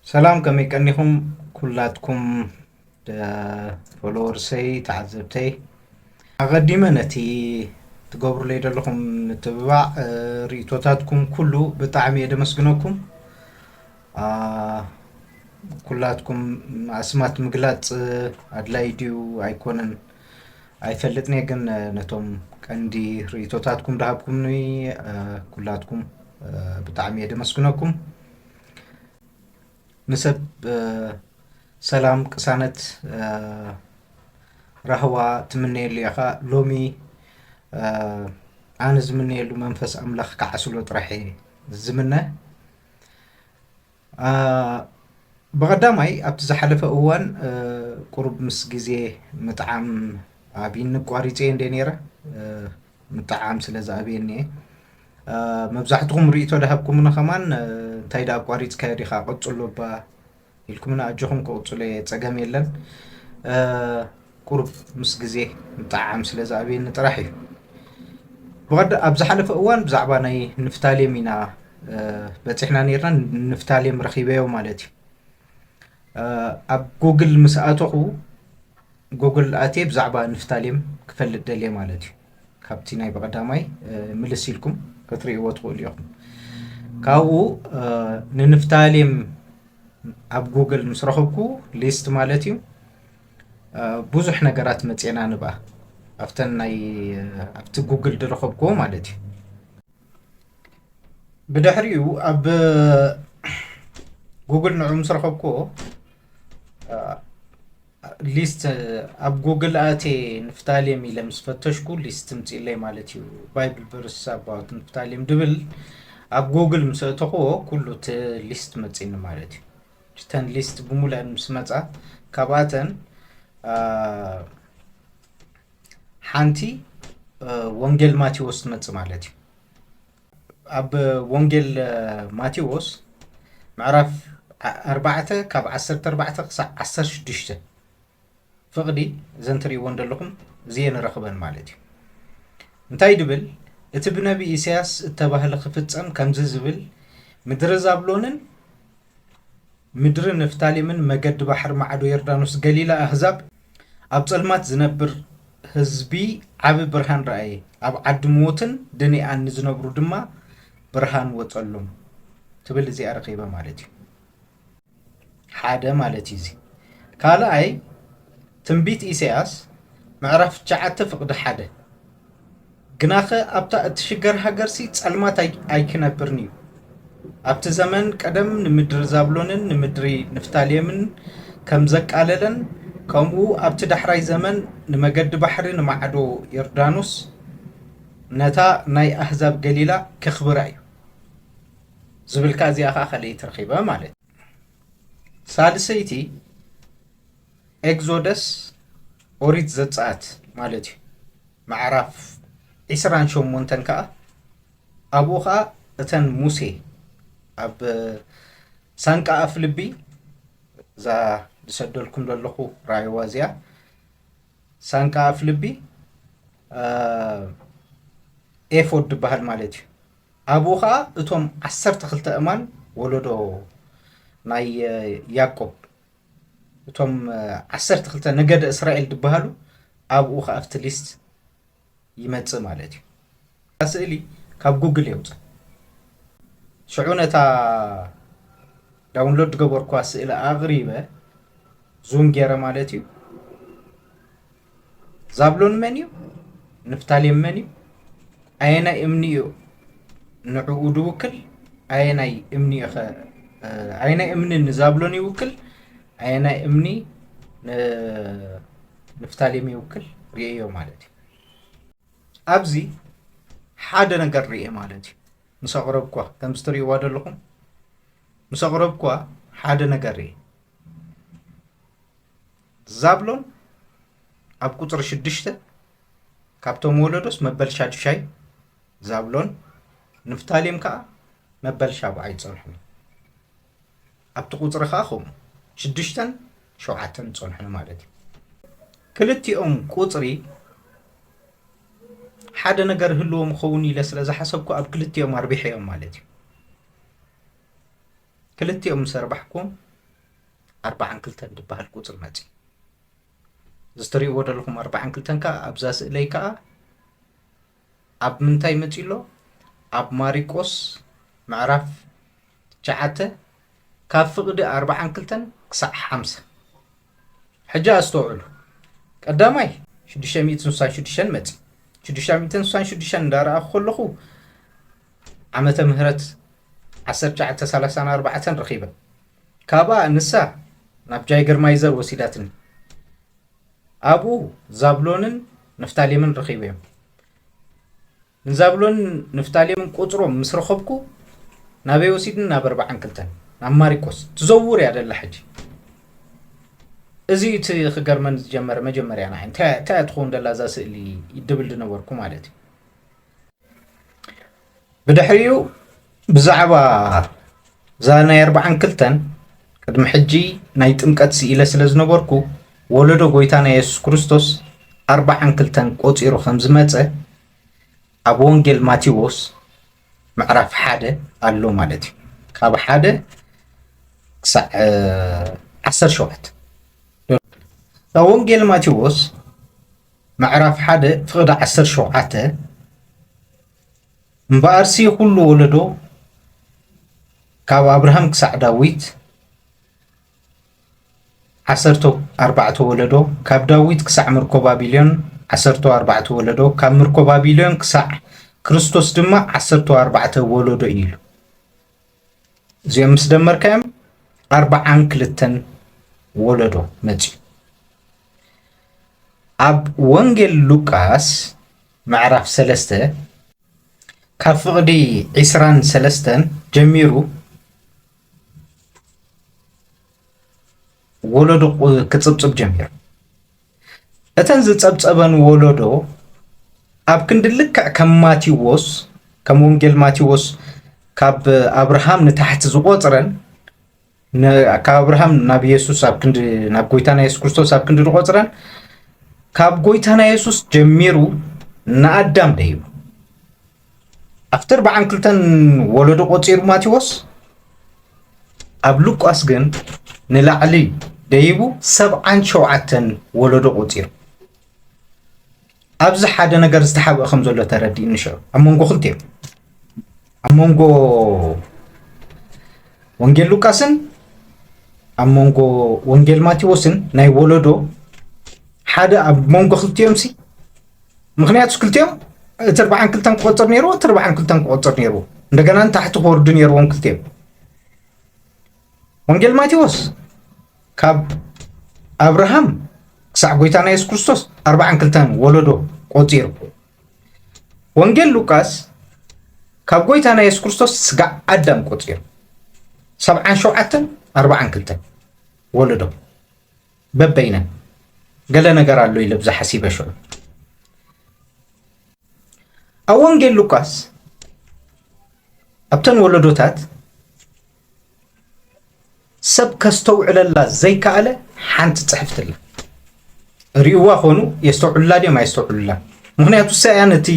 ሰላም፣ ከመይ ቀኒኹም ኩላትኩም ደ-፣ ፎሎወርሰይ፣ ተዓዘብተይ? ኣቐዲመ ነቲ ትገብሩለይ ዘለኹም ምትብባዕ፣ እ፣ ርእይቶታትኩም ኩሉ ብጣዕሚ እየ ደመስግነኩም። አ፣ ኩላትኩም ኣስማት ምግላጽ ኣድላይ ድዩ ኣይኮነን ኣይፈልጥን እየ፣ ግን ነቶም ቀንዲ ርእይቶታትኩም ደሃብኩምኒ፣ እ፣ ኩላትኩም፣ እ፣ ብጣዕሚ እየ ደመስግነኩም። ንሰብ፣ እ፣ ሰላም፣ ቅሳነት፣ እ፣ ራህዋ ትምነየሉ ኢኻ። ሎሚ፣ እ፣ ኣነ ዝምነየሉ መንፈስ ኣምላኽ ክዓስሎ ጥራሕ እየ ዝምነ። እ፣ ብቐዳማይ ኣብቲ ዝሓለፈ እዋን፣ እ፣ ቁሩብ ምስ ግዜ ምጥዓም ኣብይኒ፣ ኣቋሪጸ እንደ ነይረ፣ እ፣ ምጥዓም ስለ ዝኣብየኒ እየ። እ፣ መብዛሕትኹም ርእይቶ ደሃብኩምኒ ከማን፣ እ፣ እንታይ ደኣ ኣቋሪጽካዮ ዲኻ? ቀጽሎ እባ ኢልኩምኒ፣ ኣጆኹም ክቕጽሎ እየ፣ ጸገም የለን። እ፣ ቁሩብ ምስ ግዜ ምጥዓም ስለ ዝኣብየኒ ጥራሕ እዩ። ብቐዳ-፣ ኣብ ዝሓለፈ እዋን ብዛዕባ ናይ ንፍታሌም ኢና፣ እ፣ በጺሕና ነይርና። ንፍታሌም ረኺበዮ ማለት እዩ። እ፣ ኣብ ጉግል ምስ ኣተኹ፣ ጉግል ኣትየ ብዛዕባ ንፍታሌም ክፈልጥ ደልየ ማለት እዩ። ካብቲ ናይ ብቐዳማይ፣ እ፣ ምልስ ኢልኩም ክትርእይዎ ትኽእሉ ኢኹም። ካብኡ፣ እ፣ ንንፍታሌም ኣብ ጉግል ምስ ረኸብኩ፣ ሊስት ማለት እዩ፣ እ፣ ብዙሕ ነገራት መጽኤና ንብኣ። ኣብተን ናይ፣ እ፣ ኣብቲ ጉግል ዝረኸብኩዎ ማለት እዩ። ብድሕሪኡ ኣብ ጉግል ንዑ ምስ ረኸብኩዎ፣ እ፣ ሊስት ኣብ ጉግል ኣትየ ንፍታሌም ኢለ ምስ ፈተሽኩ፣ ሊስት ምጽኢለይ ማለት እዩ። ባይብል ቨርስ ኣባውት ንፍታሌም ድብል ኣብ ጉግል ምስ እተኽዎ፣ ኩሉ እቲ ሊስት መጺኒ ማለት እዩ። እተን ሊስት ብምሉአን ምስ መጻ፣ ካብኣተን፣ አ፣ ሓንቲ፣ እ፣ ወንጌል ማቴዎስ ትመጽእ ማለት እዩ። ኣብ ወንጌል፣ እ፣ ማቴዎስ ምዕራፍ ዓ-፣ ኣርባዕተ ካብ ዓሰርተ ኣርባዕተ ክሳዕ ዓሰርተ ሽዱሽተ ፍቕዲ እዘን ትርእይወን ዘለኹም እዚኤን ንረኽበን ማለት እዩ። እንታይ ድብል? እቲ ብነቢ ኢሳያስ እተባህለ ክፍጸም ከምዚ ዝብል፣ ምድሪ ዛብሎንን ምድሪ ንፍታሌምን መገዲ ባሕሪ ማዕዶ ዮርዳኖስ ገሊላ ኣህዛብ ኣብ ጸልማት ዝነብር ህዝቢ ዓቢ ብርሃን ረኣየ፣ ኣብ ዓዲ ሞትን ድንኣን ንዝነብሩ ድማ ብርሃን ወጸሎም ትብል እዚኣ ረኺበ ማለት እዩ። ሓደ ማለት እዩ እዚ። ካልኣይ ትንቢት ኢሳያስ ምዕራፍ ትሽዓተ ፍቕዲ ሓደ፣ ግናኸ ኣብታ እትሽገር ሃገርሲ ጸልማት ኣይ-፣ ኣይክነብርን እዩ። ኣብቲ ዘመን ቀደም ንምድሪ ዛብሎንን ንምድሪ ንፍታሌምን ከም ዘቃለለን፣ ከምኡ ኣብቲ ዳሕራይ ዘመን ንመገዲ ባሕሪ ንማዕዶ ዮርዳኖስ ነታ ናይ ኣህዛብ ገሊላ ከኽብራ እዩ። ዝብል ከኣ እዚኣ ከኣ ካልኣይቲ ረኺበ ማለት እዩ። ሳልሰይቲ ኤግዞደስ፣ ኦሪት ዘጸኣት ማለት እዩ። ምዕራፍ ዒስራን ሸሞንተን ከኣ ኣብኡ ከኣ እተን ሙሴ ኣብ ሳንቃ ኣፍ ልቢ፣ እዛ ዝሰደልኩም ዘለኹ ራእይዋ እዚኣ፣ ሳንቃ ኣፍ ልቢ፣ እ፣ ኤፎድ ዝበሃል ማለት እዩ። ኣብኡ ኸዓ እቶም ዓሰርተ ክልተ እማን ወለዶ ናይ፣ እ፣ ያዕቆብ፣ እቶም፣ እ፣ ዓሰርተ ክልተ ነገደ እስራኤል ዝበሃሉ ኣብኡ ኸዓ ኣብቲ ሊስት ይመጽእ ማለት እዩ። እታ ስእሊ ካብ ጉግል የውፅእ። ሽዑ ነታ ዳውንሎድ ዝገበርኩዋ ስእሊ ኣቕሪበ፣ ዙም ገይረ ማለት እዩ። ዛብሎን መን እዩ? ንፍታሌም መን እዩ? ኣየናይ እምኒ እዩ ንዕኡ ዝውክል? ኣየናይ እምኒ እዩ ኸ-፣ ኣየናይ እምኒ ንዛብሎን ይውክል? ኣየናይ እምኒ ንንፍታሌም ይውክል? ርእየዮ ማለት እዩ። ኣብዚ ሓደ ነገር ርእየ ማለት እዩ። ምስ ኣቕረብኳ፣ ከምዚ ትርእይዋ ዘለኹም፣ ምስ ኣቕረብኳ ሓደ ነገር ርእየ። ዛብሎን ኣብ ቁጽሪ ሽዱሽተ፣ ካብቶም ወለዶስ መበል ሻዱሻይ ዛብሎን፣ ንፍታሌም ከኣ መበል ሻብዓይ ጸንሑ። ኣብቲ ቁጽሪ ከኣ ከምኡ ሽዱሽተን ሸውዓተን ጸንሑ ማለት እዩ። ክልቲኦም ቁጽሪ ሓደ ነገር ህልዎም ክኸውን ኢለ ስለ ዝሓሰብኩ ኣብ ክልቲኦም ኣርቢሐዮም ማለት እዩ። ክልቲኦም ምስ ኣርባሕኩም ኣርባዓን ክልተን ዝበሃል ቁፅሪ መፂ። እዚ ትሪእዎ ዘለኹም ኣርባዓን ክልተን ከዓ ኣብዛ ስእለይ ከዓ ኣብ ምንታይ መፂ ኣሎ? ኣብ ማሪቆስ ምዕራፍ ትሽዓተ ካብ ፍቕዲ ኣርባዓን ክልተን ክሳዕ ሓምሳ። ሕጂ ኣስተውዕሉ። ቀዳማይ ሽዱሽተ ሚእትን ስሳን ሽዱሽተን መፂ። ሽዱሽተ ሚእትን ስሳን ሽዱሽተን እንዳረኣኹ ከለኹ ዓመተ ምህረት ዓሰርተ ትሽዓተ ሰላሳን ኣርባዕተን ረኺበ። ካብኣ ንሳ ናብ ጃይገርማይዘር ወሲዳትኒ። ኣብኡ ዛብሎንን ንፍታሌምን ረኺበዮም። ንዛብሎንን ንፍታሌምን ቁፅሮም ምስ ረኸብኩ ናበይ ወሲድኒ? ናብ ኣርባዓን ክልተን ናብ ማሪቆስ ትዘውር እያ ደላ ሕጂ። እዚ እቲ ክገርመን ዝጀመረ መጀመርያ ንዓይ እንታይ እንታይ እያ ትኸውን ደላ እዛ ስእሊ ይድብል ዝነበርኩ ማለት እዩ። ብድሕሪኡ ብዛዕባ እዛ ናይ ኣርባዓን ክልተን ቅድሚ ሕጂ ናይ ጥምቀት ስኢለ ስለ ዝነበርኩ ወለዶ ጎይታና የሱስ ክርስቶስ ኣርባዓን ክልተን ቆጺሩ ከም ዝመጸ ኣብ ወንጌል ማቴዎስ ምዕራፍ ሓደ ኣሎ ማለት እዩ። ካብ ሓደ ክሳዕ ዓሰርተ ሸውዓተ። ወንጌል ማቴዎስ ምዕራፍ ሓደ ፍቕዲ ዓሰርተ ሸውዓተ፣ እምበኣርሲ ኩሉ ወለዶ ካብ ኣብርሃም ክሳዕ ዳዊት ዓሰርተ ኣርባዕተ ወለዶ፣ ካብ ዳዊት ክሳዕ ምርኮ ባቢሎን ዓሰርተ ኣርባዕተ ወለዶ፣ ካብ ምርኮ ባቢሎን ክሳዕ ክርስቶስ ድማ ዓሰርተ ኣርባዕተ ወለዶ እዩ ኢሉ። እዚኦም ምስ ደመርካዮም ኣርባዓን ክልተን ወለዶ መፅዩ። ኣብ ወንጌል ሉቃስ ምዕራፍ ሰለስተ ካብ ፍቕዲ ዒስራን ሰለስተን ጀሚሩ ወለዶ ክጽብጽብ ጀሚሩ። እተን ዝጸብጸበን ወለዶ ኣብ ክንዲ ልክዕ ከም ማቴዎስ፣ ከም ወንጌል ማቴዎስ ካብ ኣብርሃም ንታሕቲ ዝቖጽረን፣ ን-፣ ካብ ኣብርሃም ናብ የሱስ ኣብ ክንዲ፣ ናብ ጎይታና የሱስ ክርስቶስ ኣብ ክንዲ ዝቖጽረን፣ ካብ ጎይታና የሱስ ጀሚሩ ንኣዳም ደይቡ። ኣብቲ ኣርባዓን ክልተን ወለዶ ቆጺሩ ማቴዎስ፣ ኣብ ሉቃስ ግን ንላዕሊ ደይቡ ሰብዓን ሸውዓተን ወለዶ ቆጺሩ። ኣብዚ ሓደ ነገር ዝተሓብአ ከም ዘሎ ተረዲእኒ ሽዑ። ኣብ መንጎ ክልቲኦም፣ ኣብ መንጎ ወንጌል ሉቃስን ኣብ መንጎ ወንጌል ማቴዎስን ናይ ወለዶ ሓደ ኣብ መንጎ ክልቲኦም ሲ፣ ምኽንያቱስ ክልቲኦም እቲ ኣርባዓን ክልተን ክቆጽር ነይርዎ፣ እቲ ኣርባዓን ክልተን ክቆጽር ነይርዎ። እንደገና ንታሕቲ ክወርዱ ነይርዎም ክልቲኦም። ወንጌል ማቴዎስ ካብ ኣብርሃም ክሳዕ ጎይታና የሱስ ክርስቶስ ኣርባዓን ክልተን ወለዶ ቆጺሩ። ወንጌል ሉቃስ ካብ ጎይታና የሱስ ክርስቶስ ስጋዕ ኣዳም ቆጺሩ። ሰብዓን ሸውዓተን ኣርባዓን ክልተን ወለዶ በበይነን። ገለ ነገር ኣሎ ኢለ ብዛ ሓሲበ ሽዑ። ኣብ ወንጌል ሉቃስ ኣብተን ወለዶታት ሰብ ከስተውዕለላ ዘይከኣለ ሓንቲ ጽሕፍቲ ኣላ። ርእይዋ ኾኑ የስተውዕሉላ ድዮም ኣየስተውዕሉላን? ምኽንያቱ እሳ እያ ነቲ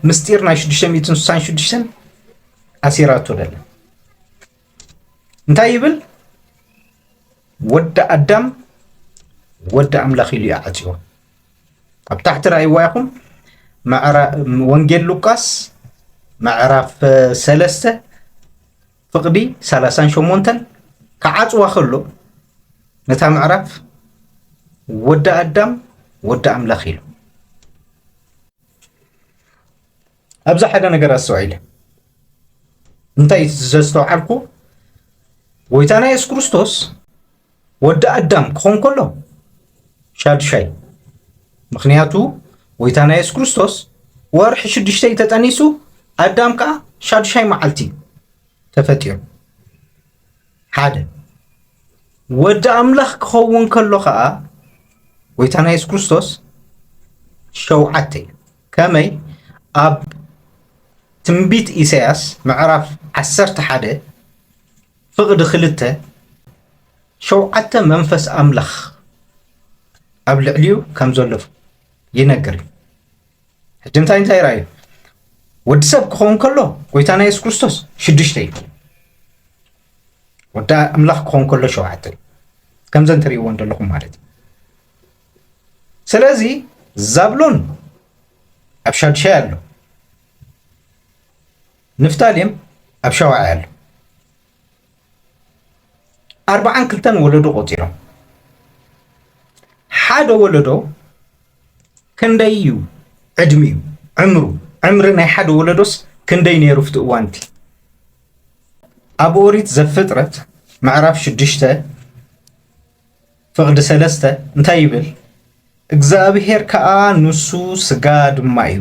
ምስጢር ናይ ሽዱሽተ ሚእትን ስሳን ሽዱሽተን ኣሲራቶ ደላ። እንታይ ይብል? ወዲ ኣዳም ወዲ ኣምላኽ ኢሉ እዩ ዓጽዎ። ኣብ ታሕቲ ረኣይዋ ኢኹም። ምዕራ-፣ ወንጌል ሉቃስ ምዕራፍ ሰለስተ ፍቕዲ ሰላሳን ሸሞንተን ክዓጽዋ ከሎ ነታ ምዕራፍ ወዲ ኣዳም ወዲ ኣምላኽ ኢሉ። ኣብዚ ሓደ ነገር ኣስተውዒለ። እንታይ ዘስተውዓልኩ? ጎይታና የሱስ ክርስቶስ ወዲ ኣዳም ክኾን ከሎ ሻዱሻይ። ምኽንያቱ ጎይታና የሱስ ክርስቶስ ወርሒ ሽዱሽተ እዩ ተጠኒሱ፣ ኣዳም ከኣ ሻዱሻይ መዓልቲ እዩ ተፈጢሩ። ሓደ። ወዲ ኣምላኽ ክኸውን ከሎ ኸኣ ጎይታና የሱስ ክርስቶስ ሸውዓተ እዩ። ከመይ? ኣብ ትንቢት ኢሳያስ ምዕራፍ ዓሰርተ ሓደ ፍቕዲ ክልተ ሸውዓተ መንፈስ ኣምላኽ ኣብ ልዕሊኡ ከም ዘሎ ይነግር እዩ። ሕጂ እንታይ እንታይ ይረኣዩ? ወዲ ሰብ ክኸውን ከሎ ጎይታና የሱስ ክርስቶስ ሽዱሽተ እዩ። ወዲ ኣምላኽ ክኸውን ከሎ ሸውዓተ እዩ። ከምዘን ትርእይዎን ዘለኹም ማለት እዩ። ስለዚ ዛብሎን ኣብ ሻድሻይ ኣሎ፣ ንፍታሌም ኣብ ሸዋዓይ ኣሎ። ኣርባዓን ክልተን ወለዶ ቆፂሮም። ሓደ ወለዶ ክንደይ እዩ ዕድሚኡ? ዕምሩ ዕምሪ ናይ ሓደ ወለዶስ ክንደይ ነይሩ ኣብቲ እዋንቲ? ኣብ ኦሪት ዘፍጥረት ምዕራፍ ሽዱሽተ ፍቕዲ ሰለስተ እንታይ ይብል? እግዚኣብሔር ከኣ ንሱ ስጋ ድማ እዩ፣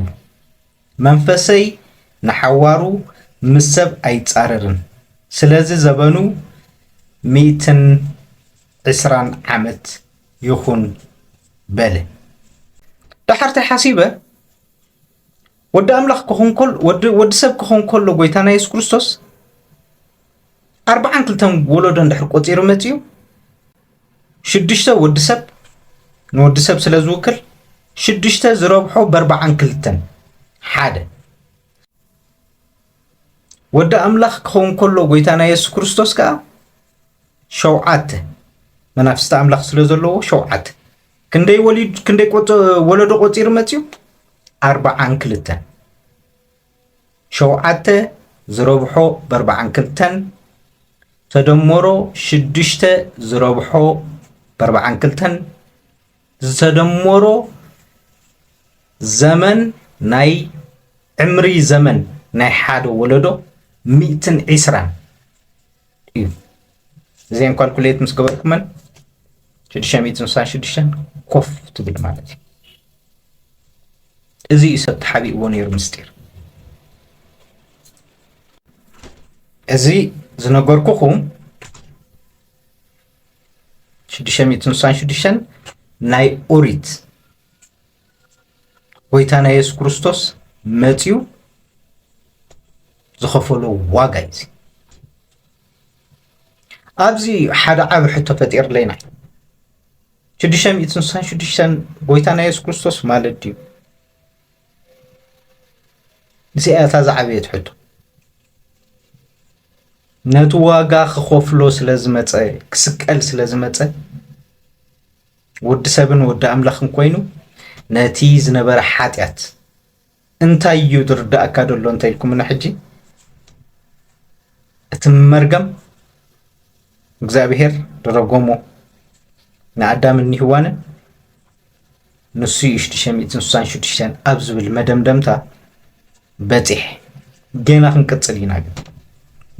መንፈሰይ ንሓዋሩ ምስ ሰብ ኣይጻረርን፣ ስለዚ ዘበኑ ሚእትን ዕስራን ዓመት ይኹን በለ። ዳሕርታይ ሓሲበ ወዲ ኣምላኽ ክኾን ከሎ፣ ወዲ፣ ወዲ ሰብ ክኾን ከሎ ጎይታና የሱስ ክርስቶስ ኣርባዓን ክልተን ወለዶ እንድሕር ቆጺሩ መጺኡ፣ ሽዱሽተ ወዲ ሰብ ንወዲ ሰብ ስለ ዝውክል ሽዱሽተ ዝረብሖ በርባዓን ክልተን ሓደ። ወዲ ኣምላኽ ክኸውን ከሎ ጎይታና የሱስ ክርስቶስ ከኣ ሸውዓተ መናፍስቲ ኣምላኽ ስለ ዘለዎ ሸውዓተ። ክንደይ ወሊድ፣ ክንደይ ቆጽ-፣ ወለዶ ቆጺሩ መጺኡ? ኣርባዓን ክልተን። ሸውዓተ ዝረብሖ በርባዓን ክልተን ተደመሮ ሽዱሽተ ዝረብሖ በርባዓን ክልተን ዝተደመሮ ዘመን ናይ ዕምሪ ዘመን ናይ ሓደ ወለዶ ሚእትን ዕስራን እዩ። እዚአን ካልኩሌት ምስ ገበርኩመን ሽዱሽተ ሚእትን ስሳን ሽዱሽተን ኮፍ ትብል ማለት እዩ። እዚ እዩ ሰብ ተሓቢእዎ ነይሩ ምስጢር። እዚ ዝነገርኩኹም ሽዱሽተ ሚእትን ስሳን ሽዱሽተን ናይ ኦሪት ጎይታና የሱስ ክርስቶስ መጺኡ ዝኸፈሎ ዋጋ እዩ። እዚ ኣብዚ ሓደ ዓቢ ሕቶ ፈጢርለይና። ሽዱሽተ ሚእትን ስሳን ሽዱሽተን ጎይታና የሱስ ክርስቶስ ማለት ድዩ? እዚኣ እታ ዝዓበየት ሕቶ። ነቲ ዋጋ ክኸፍሎ ስለ ዝመጸ፣ ክስቀል ስለ ዝመጸ፣ ወዲ ሰብን ወዲ ኣምላኽን ኮይኑ ነቲ ዝነበረ ሓጢኣት እንታይ እዩ ዝርዳእካ ዘሎ እንተ ኢልኩምና ሕጂ፣ እቲ መርገም እግዚኣብሔር ዝረገሞ ንኣዳምን ንሄዋንን ንሱ እዩ ሽዱሽተ ሚእትን ስሳን ሽዱሽተን ኣብ ዝብል መደምደምታ በጺሕ። ገና ክንቅጽል ኢና ግን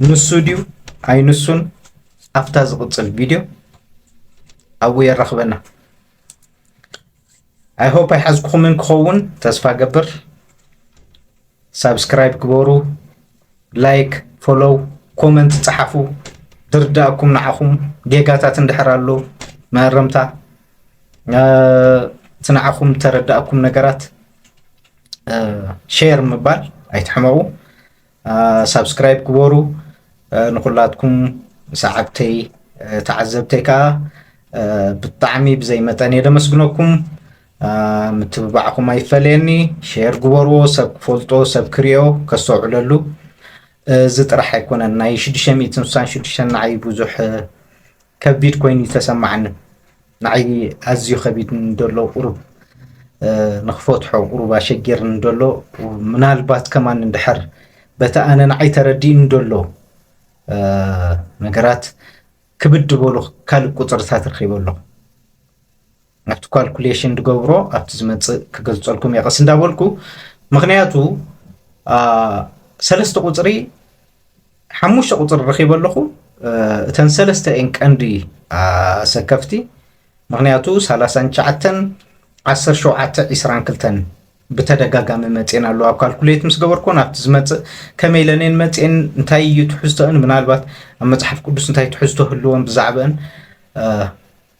ንሱ ድዩ ኣይንሱን ኣብታ ዝቕጽል ቪድዮ ኣብኡ የራኽበና። I hope ኣይሓዝኩኹምን ክኸውን ተስፋ ገብር። ሳብስክራይብ ግበሩ፣ ላይክ፣ ፎሎው፣ ኮመንት ጸሓፉ። ዝርዳእኩም ንዓኹም ጌጋታት እንድሕር ኣሎ መእረምታ፣ እ፣ እቲ ንዓኹም ተረዳእኩም ነገራት፣ እ፣ ሼር ምባል ኣይትሕመቑ። እ፣ ሳብስክራይብ ግበሩ። እ፣ ንኹላትኩም ሰዓብተይ፣ እ፣ ተዓዘብተይ ከኣ፣ እ፣ ብጣዕሚ ብዘይ መጠን እየ ደመስግነኩም። እ፣ ምትብባዕኹም ኣይፈለየኒ። ሼር ግበርዎ፣ ሰብ ክፈልጦ፣ ሰብ ክሪኦ፣ ከስተውዕለሉ። እዚ ጥራሕ ኣይኮነን፣ ናይ ሽዱሽተ ሚእትን ስሳን ሽዱሽተን ንዓይ ብዙሕ፣ እ፣ ከቢድ ኮይኑ ይተሰማዓኒ። ንዓይ ኣዝዩ ከቢድ ንደሎ ቁሩብ፣ እ፣ ንኽፈትሖ ቁሩብ ኣሸጊርኒ ንደሎ፣ ምናልባት ከማን እንድሕር በቲ ኣነ ንዓይ ተረዲእኒ ንደሎ፣ እ፣ ነገራት ክብድ ዝበሉ ካልእ ቁጽርታት ረኺበ ኣለኹ። ኣብቲ ካልኩሌሽን ዝገብሮ ኣብቲ ዝመጽእ ክገልጸልኩም እየ ቀስ እንዳበልኩ። ምኽንያቱ፣ ኣ፣ ሰለስተ ቁጽሪ፣ ሓሙሽተ ቁጽሪ ረኺበ ኣለኹ። እ፣ እተን ሰለስተ እየን ቀንዲ፣ ኣ፣ ሰከፍቲ። ምኽንያቱ ሰላሳን ትሽዓተን፣ ዓሰርተ ሸውዓተ፣ ዒስራን ክልተን ብተደጋጋሚ መጽኤን ኣለዋ። ኣብ ካልኩሌት ምስ ገበርኩ ናብቲ ዝመጽእ ከመይ ኢለን እየን መጽኤን፣ እንታይ እዩ ትሕዝቶአን፣ ምናልባት ኣብ መጽሓፍ ቅዱስ እንታይ ትሕዝቶ ህልወን ብዛዕባአን፣ እ፣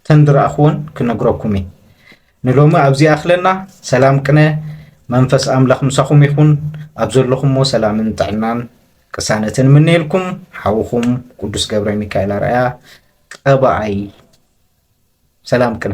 ተን ዝረኣኽዎን ክነግረኩም እየ። ንሎሚ ኣብዚ ይኣኽለና። ሰላም ቅነ፣ መንፈስ ኣምላኽ ምሳኹም ይኹን። ኣብ ዘለኹሞ ሰላምን ጥዕናን ቅሳነትን እምነየልኩም። ሓውኹም ቅዱስ ገብረ ሚካኤል ኣርኣያ ቀባኣይ። ሰላም ቅነ።